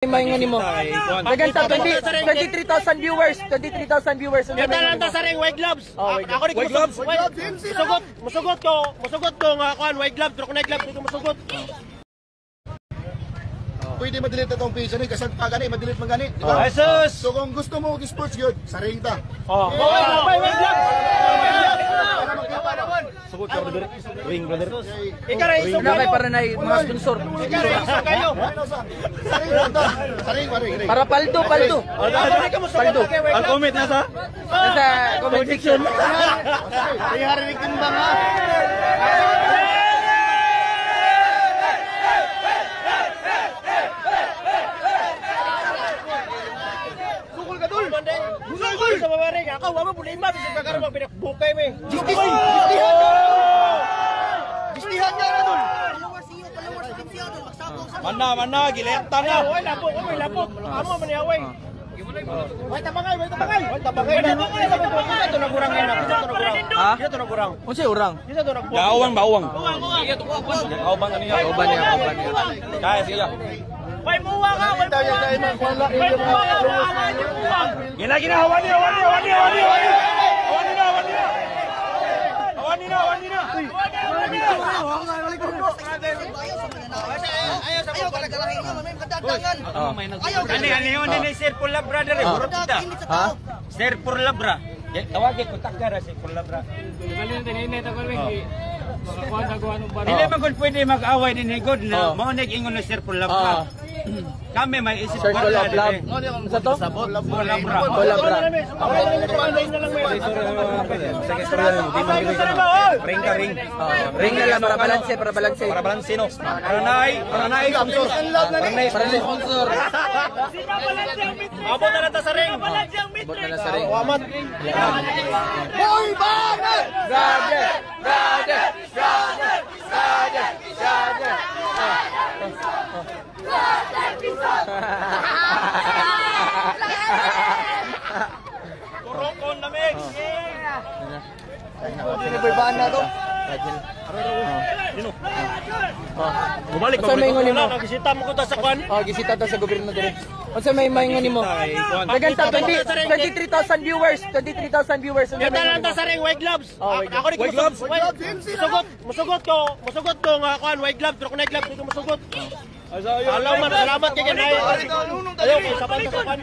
May nimo. Dagan ta 20 23,000 viewers, 23,000 viewers. Unsa Kita may lang nimo? ta sa ring white gloves. Oh, white Ako ni White gloves? Musugot, musugot ko nga kuan white gloves, pero kung gloves dito musugot. Pwede ma-delete itong page ani kasi pag gani ma-delete man gani, di ba? Jesus. So kung gusto mo og sports gyud, sa ring ta. Oh, white gloves. Sugod ka, brother. Ring, brother. Ikaw ra isog Wala kay kayo. para na mga sponsor. Ikaw ra isog kayo. Ano sa? Sa ring lang ta. Sa ring, ring, ring. Para paldo, paldo. Ako ni ka musugot Paldo. kay white Ang gloves. comment nasa? Nasa comment section. Hari ring timbang ha. Sugol ka dul. Sugol sa baba ring. Ako wa mo problema bisag ka karon pinakbukay mi. Gistihan nga na dul. Mana, mana, gilerta na. Ay, lapok, ay, lapok. Amo man yaway. Way tabangay, way tabangay. Way tabangay. Way tabangay. Kita to nagurang ngayon. Kita to nagurang. Ha? Kita to nagurang. Unsay urang? Kita to nagurang. Gaawang, bawang. Gaawang, ano yan? Kauban niya, kauban niya. Kaya, sige. Way muwa ka, way muwa. Way muwa ka, way muwa. Gina, gina, hawani, hawani, hawani, hawani, hawani. Hawani na, hawani na. Hawani na, hawani na. Ayaw ka nagalahin nyo, may makadadangan. Ayaw ka Ani ani yun ni Sir Pula brother eh. Burot kita. Ha? Sir Pula bra. Tawagin ko takara si Pula bra. Dili man gud pwede mag-away din ni God na Oh. mao nag ingon ni Sir Pula Ah. bra. Kami may isip Circle of love. Unsa to? Pula bra. Kolabra. Sige, sorry na. Di man Ring ka, ring. Ring na lang para balanse, para balanse. Para balanse, no? Para naay sponsor. Para naay Para sa sponsor. Abot na lang ta sa ring. Abot na lang sa ring. Amat. Boy Banat! Brother! Brother! Brother! Brother! Brother! Kurokon na mix. Sino Boy Banat to? Bumalik, Unsa may ingon nimo? Wala, nagisita mo ko ta sa kwan. Oh, gisita ta sa gobyerno dire. Unsa may maingon nimo? Dagan ta 20 23,000 viewers, 23,000 viewers. Unsa Kita may lang ingon ta nimo? sa ring white gloves. Oh, white Ako ni White gloves? Musugot, musugot ko nga kuan white gloves, pero kung gloves dito musugot. Salamat, salamat kay ganay. Ayaw kay saban ta sa kwan.